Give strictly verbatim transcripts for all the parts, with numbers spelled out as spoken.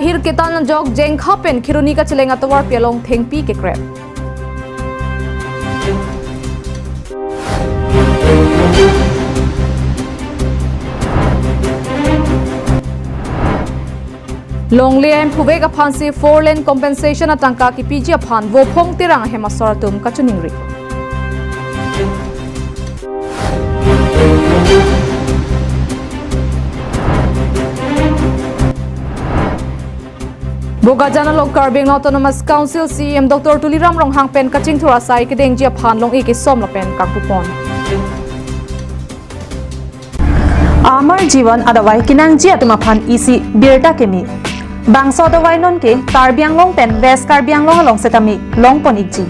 Hirketan ajok Jengkha pen Kheroni kacheleng atovarpi along thengpi kekrep. Longle ahemphu vek aphansi four lane compensation atangka kipiji aphan Vophong Terang ahem asor atum kachiningri. Bokajan along Karbi Anglong Autonomous Council C E M Doctor Tuliram Ronghang pen kachingthur asai kedengji aphan long-e kesom lapen kangpupon. Amar Jivan adavai kenangji atum aphan isi birta keme. Bangso adavai nonke Karbi Anglong pen West Karbi Anglong along setame longpon ikji.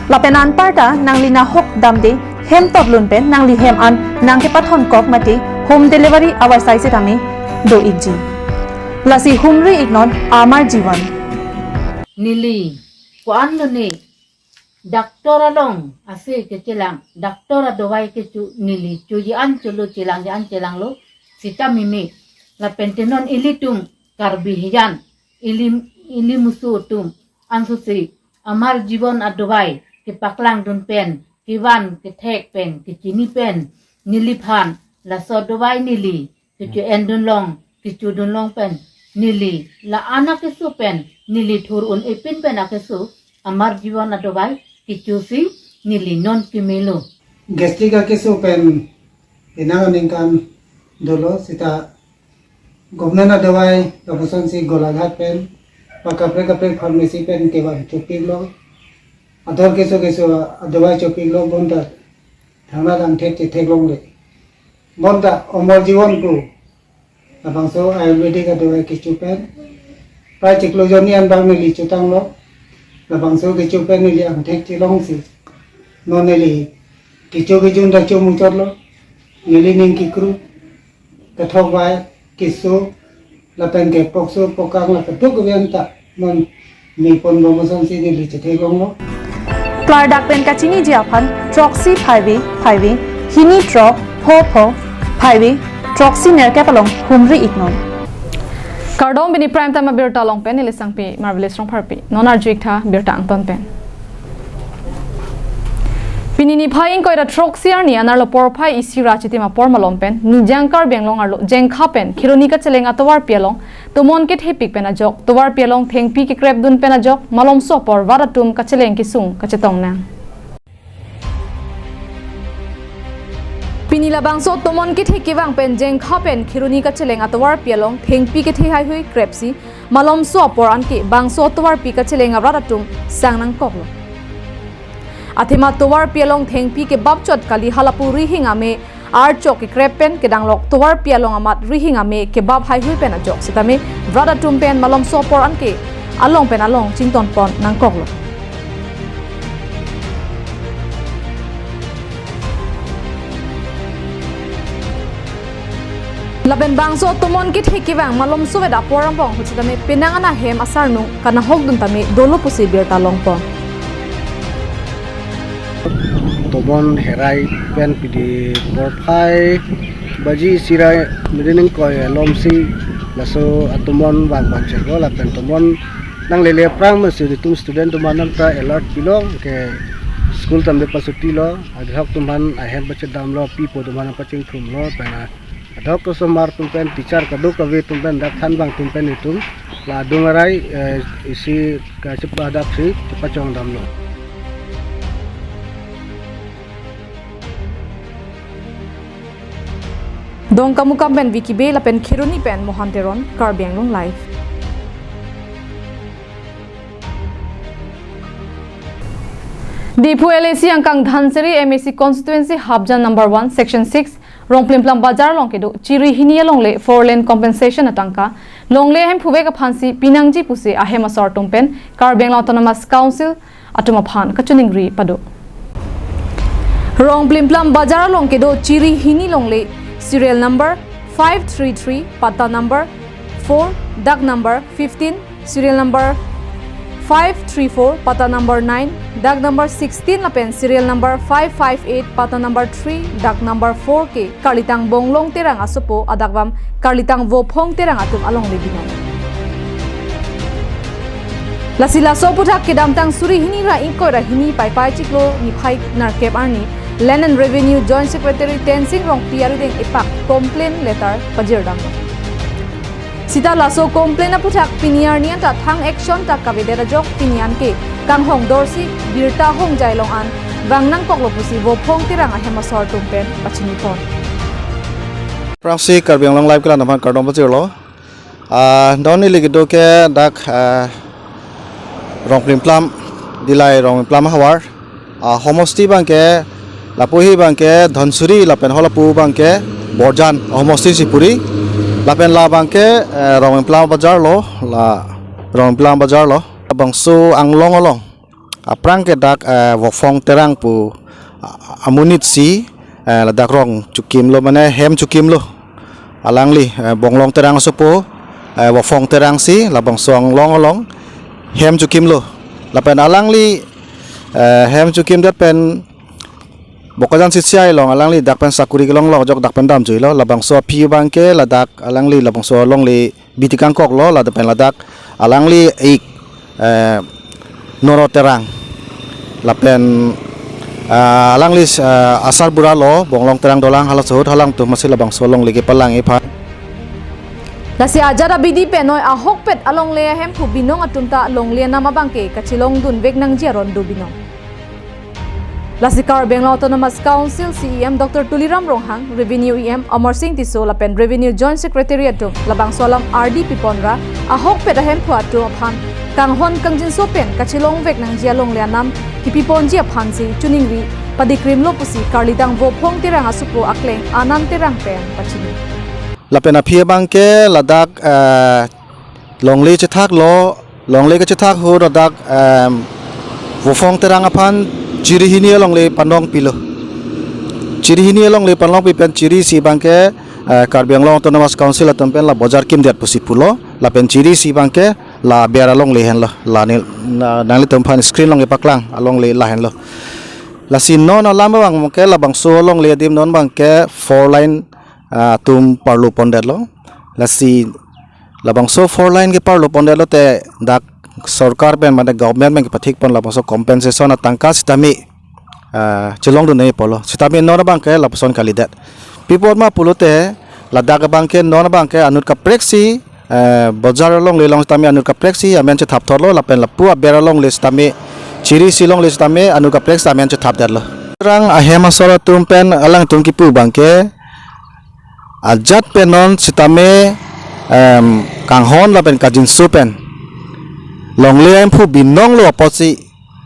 Lapen anparta nangli nahok damde hem totlun pen nangli hem an nangkepathon kok mate home delivery avarsai setame do ikji. Lasi humri iknon Amar Jivan. Neli ko-an lone doctor along ase kechelang, doctor adavai kecho neli choji an cholo, chelangji an chelanglo, sita mimi. Lapen te non ilitum Karbi hijan, ili, ili musu atum ansose Amar Jivan adavai kepaklangdun pen, kevan kethek pen, kechini pen, neliphan laso adavai neli kecho-endun long, kechodun long pen, neli la-an akeso pen, neli thur un-epin pen akeso, Amar Jivan adavai kechosi neli non kemelo. Gastric akeso pen penang aningkan dolo, sita government adavai lapuson si Golaghat pen, pa kaprek kaprek pharmacy pen kevan chopiklo. Ador keso keso adavai chopiklo, bonta thangnat angthek chetheklongle. Bonta Amar Jivan pu labangso Ayurvedic adavai kecho pen prai chiklo jonni anbak neli chotanglo. Labangso kecho pen neli angthek chelongsi non neli kecho kejun ta chomuchotlo. Neli ning kekru, kethok vai, keso, lapen ke pokso pokang lapen duk keviang ta non mepon bom asonsi neli chetheklonglo. Klardak pen kachiniji aphan throksi phaivi phaivi, hini throk pho pho phaivi, throksi nerkep along humri iknon. Kardom, pini Prime Time abirta along pen neli Sangpi Marvelous Rongpharpi. Non arju iktha birta angton pen. Pini niphai ingkoi ra throksi arni anerlo porphai isi ra chitim apor malom pen Nijang Karbi Anglong arlo Jengkha pen Kheroni kacheleng atovarpi along tomon kethepik pen ajok, tovarpi along thengpi kekrepdun pen ajok, malomso apor rat atum kacheleng kesung kachetong nang. Pini labangso tomon kethe kevang pen Jengkha pen Kheroni kacheleng atovarpi along thengpi kethe haihui krepsi malomso apor anke bangso atovarpi kacheleng arat atum sang nangkoklo. Athema tovarpi along thengpi kebap chot kali, halapu rihing ame archok kekrep pen kedanglok tovarpi along amat rihing ame kebap haihui pen ajok setame rat atum pen malomso apor anke along pen along chington pon nangkoklo. Lapen bangso tomon kethe kevang malomso vet apor angbong ahut setame penang an ahem asarnung kanahokdun tame dolo pusi birta longpon. Tomon herai pen pidi porphai baji isi ra midi ingkoi alomsi laso atomon vang vang chego, lapen tomon nanglele aphrang masi itum student atum aphan ta alert pilo, ke school tame pasutilo, adhok atum aphan ahem pachedamlo, pipo atum aphan pachingthumlo, pen adhok osomar atum pen, teacher kadokave atum pen dak thanbang atum pen itum la adung arai, eh, isi kachepadapsi chepachongdamlo. Dongkamukam pen Vicky Bey lapen Kheroni pen Mohan Teron, Karbi Anglong Live. Diphu L A C angkang Dhansiri M A C constituency Hapjan number one, section six, Rongplimplam Bazar along kedo chiri hini alongle four lane compensation atangka longle ahemphu vek aphansi pinangji pusi ahem asor atum pen Karbi Anglong Autonomous Council atum aphan kachiningri pado. Rongplimplam Bazar along kedo chiri hini longle serial number five three three, patta number four, dak number fifteen, serial number five three four, patta number nine, dak number sixteen lapen serial number five five eight, patta number three, dak number four ke Karlitang Bonglong Terang asopo adakvam Karlitang Vophong Terang atum alongle binong. Lasi laso aphuthak kedamtang suri hini ra ingkoi ra hini Paipai chiklo niphai nerkep arni Land and Revenue Joint Secretary Tensing Rongpi arideng epak complaint letter pajirdam. Sita laso complaint aphuthak pini arni anta thang action ta kavedet ajok pini anke kanghong dorsi birta hongjai along an vang nangkoklo pusi Vophong Terang ahem asor atum pen pachinipon. Prangsi Karbi Anglong Live kelang aphan kardom pajirlo. Ah, non neli kedo ke dak, ah, Rongplimplam, Dillai Rongplimplam havar. Ah, homosti abangke, lapu hi abangke Dhansiri lapen halapu abangke Borjan homosti si puri. Lapen la abangke, eh, Rongplimplam bajar lo, la Rongplimplam bajar lo. Labangso anglong along aphrang ke dak, eh, Vophong Terang pu, ah, amonit si, eh, ladak rong chokimlo, mane hem chokimlo. Alangli, eh, Bonglong Terang asopo, eh, Vophong Terang si labangso anglong along hem chokimlo. Lapen alangli, eh, hem chokimdet pen Bokajan C C I along alangli dak pen sakuri kelonglo ajok dak pen damjuilo. Labangso aphi abangke ladak alangli labangso alongle biti kangkoklo, ladak pen ladak alangli ik, eh, Noro Terang. Lapen, ah, alangli, ah, asarbura lo, Bonglong Terang dolang halaso ahut, halangtum masi labangso alongle kepalang ipha. Lasi ajat abidi penoi ahokpet alongle ahemphu binong atum ta longle anam abangke kachelongdunvek nangji aron do binong. Lasi Karbi Anglong Autonomous Council C E M Doctor Tuliram Ronghang, Revenue E M Amarsing Tisso lapen Revenue Joint Secretary atum labangso alam ardi piponra ahokpet ahemphu atum aphan kanghon kangjinso pen kachelongvek nangji alongle anam kipiponji aphansi choningri padikrimlo pusi karlidang Vophong Terang asopo akleng Anand Terang pen pachini. Lapen aphi abangke ladak, eh, longle chethaklo, longle kachethak ahut ladak, em, Vophong Terang aphan chiri hini alongle panlongpilo. Chiri hini alongle panlongpi pen chiri isi abangke, eh, Karbi Anglong Autonomous Council atum pen la bojar kimdet pusi pulo, lapen chiri isi abangke la aber alongle henlo, la ni, na, nanglitum aphan screen along kepaklang alongle lahenlo. Lasi non alam abangke labangso alongle adim non abangke four lane, ah, atum parlo pondetlo. Lasi labangso four lane keparlo pondetlo te dak sorkar pen mane government pen kepathik pon labangso compensation atangka sitame, ah, chelongdun nangji apotlo. Sitame non abangke lapuson kalidet. Pi apot ma pulote ladak abangke non abangke anut kaprek si, eh, bojar alongle along sitame anut kaprek si amen chethap thotlo lapen lapu aber alongle sitame chiri isi alongle sitame anut kaprek si amen chethapdetlo. Terang ahem asor atum pen alangtum kipu abangke ajat pen non sitame, em, kanghon lapen kangjinso pen longle ahemphu binonglo apotsi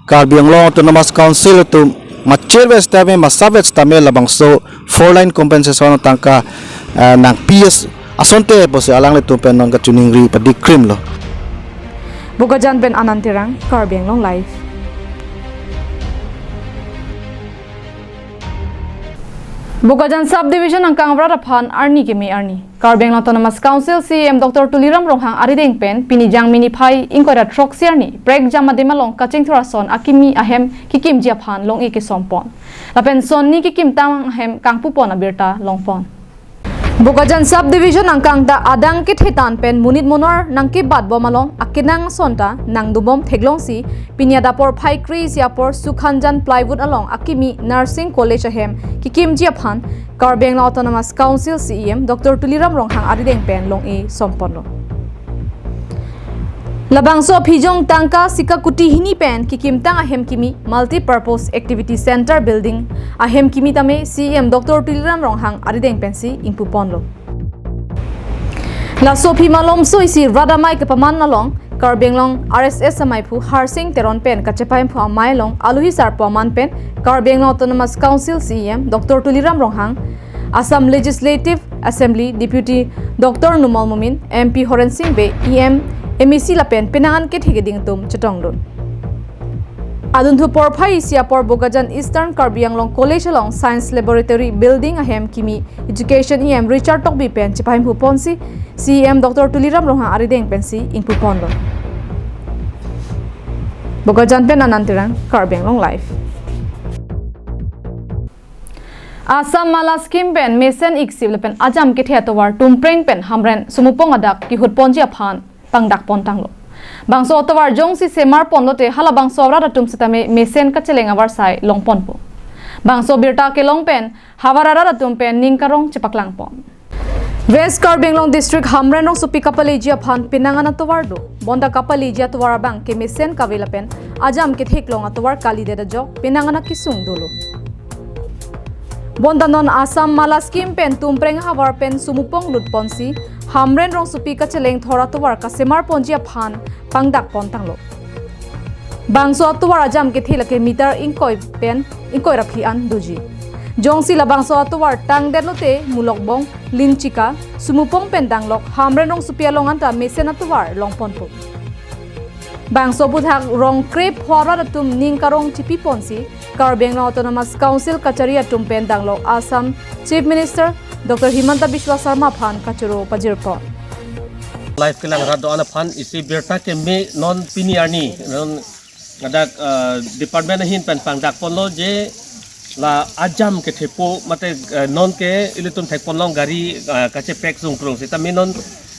Karbi Anglong Autonomous Council atum machirvet sitame masapvet sitame labangso four lane compensation atangka, eh, nangpi as-, asonte pusi alanglitum pen non kachoningri padikrimlo. Bokajan pen Anand Terang, Karbi Anglong Live. Bokajan Sub Division angkang avrat aphan arni keme arni Karbi Anglong Autonomous Council C E M Doctor Tuliram Ronghang arideng pen pini Jangmi niphai ingkoi ra throksi arni prekjam adim along kachingthur ason akimi ahem kikimji aphan long-e kesompon. Lapen sonni kikimtang ahem kangpupon abirta longpon. Bokajan Sub Division angkang ta adang kethe tan pen monit monor nangkebatbom along akenang ason ta nangdobom theklongsi pini adap porphai kre-isi apor Sukhanjan Plywood along akimi Nursing College ahem kikimji aphan Karbi Anglong Autonomous Council C E M Doctor Tuliram Ronghang arideng pen long-e somponlo. Labangso aphi jong tangka sika kuti hini pen kikimtang ahem kimi Multi Purpose Activity Center Building ahem kimi tame C E M Doctor Tuliram Ronghang arideng pensi ingpuponlo. Laso aphi malomso isi rat amei kepaman along Karbi Anglong R S S ameiphu Harsing Teron pen kachepahemphu amei along alohi sarpo aman pen Karbi Anglong Autonomous Council C E M Doctor Tuliram Ronghang, Assam Legislative Assembly Deputy Doctor Numal Momin, M P Horen Sing Bey, E M, M A C lapen penang an kethe keding atum chetongdun. Adunthu porphai isi apor Bokajan Eastern Karbi Anglong College along Science Laboratory Building ahem kimi Education E M Richard Tokbi pen chepahemphuponsi C E M Doctor Tuliram Ronghang arideng pensi ingpuponlo. Bokajan pen Anand Terang, Karbi Anglong Live. Assam Mala Scheme pen mesen iksip lapen ajam kethe atovar Tumpreng pen Hamren Sumupong adak kihutponji aphan pangdakpontanglo. Bangso atovar jongsi semar ponlote halabangso arat atum sitame mesen kacheleng avarsai longponpo. Bangso birta kelong pen havar arat atum pen ning karong chepaklangpon. West Karbi Anglong District Hamren rongsopi kapaleji aphan penang an atovar do. Bonta kapaleji atovar abang ke mesen kave lapen ajam ketheklong atovar kalidet ajok penang an akesung dolo. Bonta non Assam Mala Scheme pen Tumpreng havar pen Sumupong lutponsi Hamren rongsopi kacheleng thor atovar kasemar ponji aphan pangdak pontanglo. Bangso atovar ajam kethe lake meter ingkoi pen ingkoi ra phli an doji. Jongsi labangso atovar tangdetlote Mulokbong, Linchika, Sumupong pen danglok Hamren rongsopi along anta mesen atovar longponpo. Bangso aphuthak rong krepho arat atum ning karong chepiponsi Karbi Anglong Autonomous Council kachari atum pen danglok Assam Chief Minister Doctor Himanta Biswa Sarma aphan kachoro pajirpon. Live kelang rat do-an aphan isi birta keme non pini arni non ngadak, eh, department ahin pen pangdak ponlo je la ajam kethepo mate, eh, non ke ilitum thekponlong gari, eh, kachepek sungkrung sitame non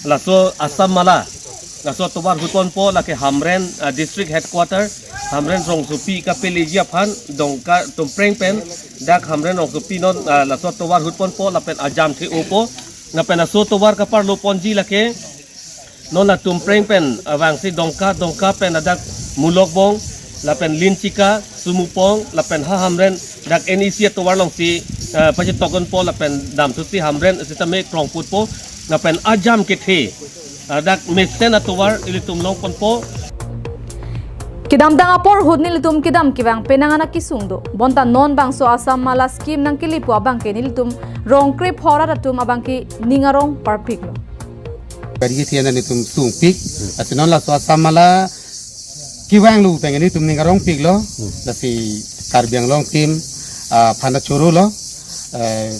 laso Assam Mala laso atovar hutponpo lake Hamren, eh, district headquarter Hamren rongsopi kapeleji aphan Dongka Tumpreng pen dak Hamren rongsopi non, eh, laso atovar hutponpo lapen ajam the-opo lapen laso atovar kaparlo ponji lake non la Tumpreng pen avangsi Dongka, Dongka pen adak Mulokbong, lapen Linchika, Sumupong, lapen ha Hamren dak N E C atovar alongsi, eh, pachetokonpo lapen damthusi Hamren sitame krongputpo, lapen ajam kethe, eh, dak mesen atovar ilitum longponpo. Kedamtang apor ahut nelitum kedam kevang penang an akesung do. Bonta non bangso Assam Mala Scheme nangkelepo abang ke nelitum rong krepho arat atum abang ke ning arong parpiklo. Gari kethe an nelitum sungpik. Lasi non laso Assam Mala kevanglo pen nelitum ning arongpiklo. Lasi Karbi Anglong team, ah, aphan ta chorolo. Eh,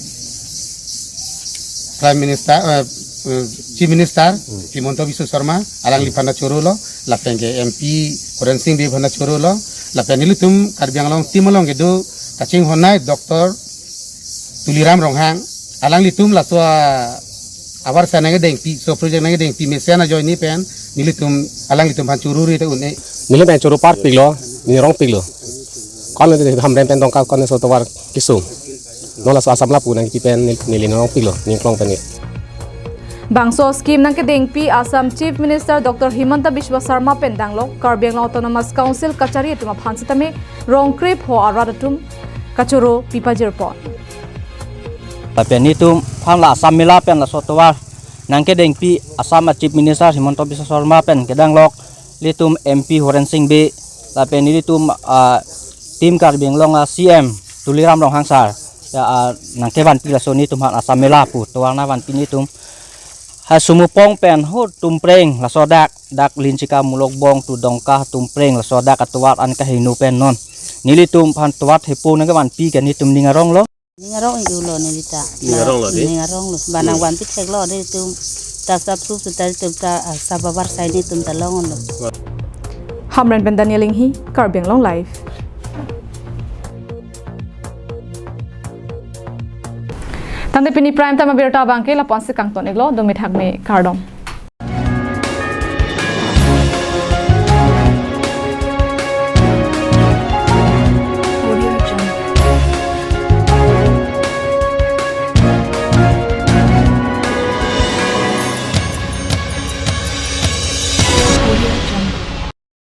Prime Minister, eh, eh, Chief Minister Himanta Biswa Sarma alangliphan ta chorolo. Lapen ke M P Horen Sing Bey aphan ta chorolo. Lapen nelitum Karbi Anglong team along kedo kachinghonnei Doctor Tuliram Ronghang, alanglitum laso a-, avarsai nangkedengpi, so project nangkedengpi mesen ajoine pen nelitum, alanglitum aphan choruri ta un-e. Neli pen choro parpiklo, ning arongpiklo. Konle Hamren pen Dongka konle laso atovar kesung. Non laso Assam Mala pu nangpi pen neli, neli ning arongpiklo, ning klong pen neli. Bangso scheme nangkedengpi Assam Chief Minister Doctor Himanta Biswa Sarma pen danglok Karbi Anglong Autonomous Council kachari atum aphan sitame rong krepho arat atum kachoro pipajirpon. Lapen nelitum aphan la Assam Mala pen laso atovar nangkedengpi Assam a Chief Minister Himanta Biswa Sarma pen kedanglok nelitum M P Horen Sing Bey lapen nelitum, ah, team Karbi Anglong a C M Tuliram Ronghang sir, ya, ah, nangkevanpi laso nelitum aphan Assam Mala pu atovar nangvanpi nelitum. Ha Sumupong pen ho Tumpreng laso dak, dak Linchika Mulokbong to Dongka Tumpreng laso dak atovar an kaheno pen non nelitum aphan atovar thepo nangkevanpi ke nelitum ning aronglo. Ning arong-iklo nelita. Ning aronglo dei? Ning aronglo. Ba nangvanpi theklo dei, itum ta sap sup sutar itum ta, ah, sap avarsai nelitum ta longlo. Hamren pen Daniel Inghi, Karbi Anglong Live. Tangte pini prime time abirta abang ke lapu-ansi kangton-iklo, dome thakme kardom.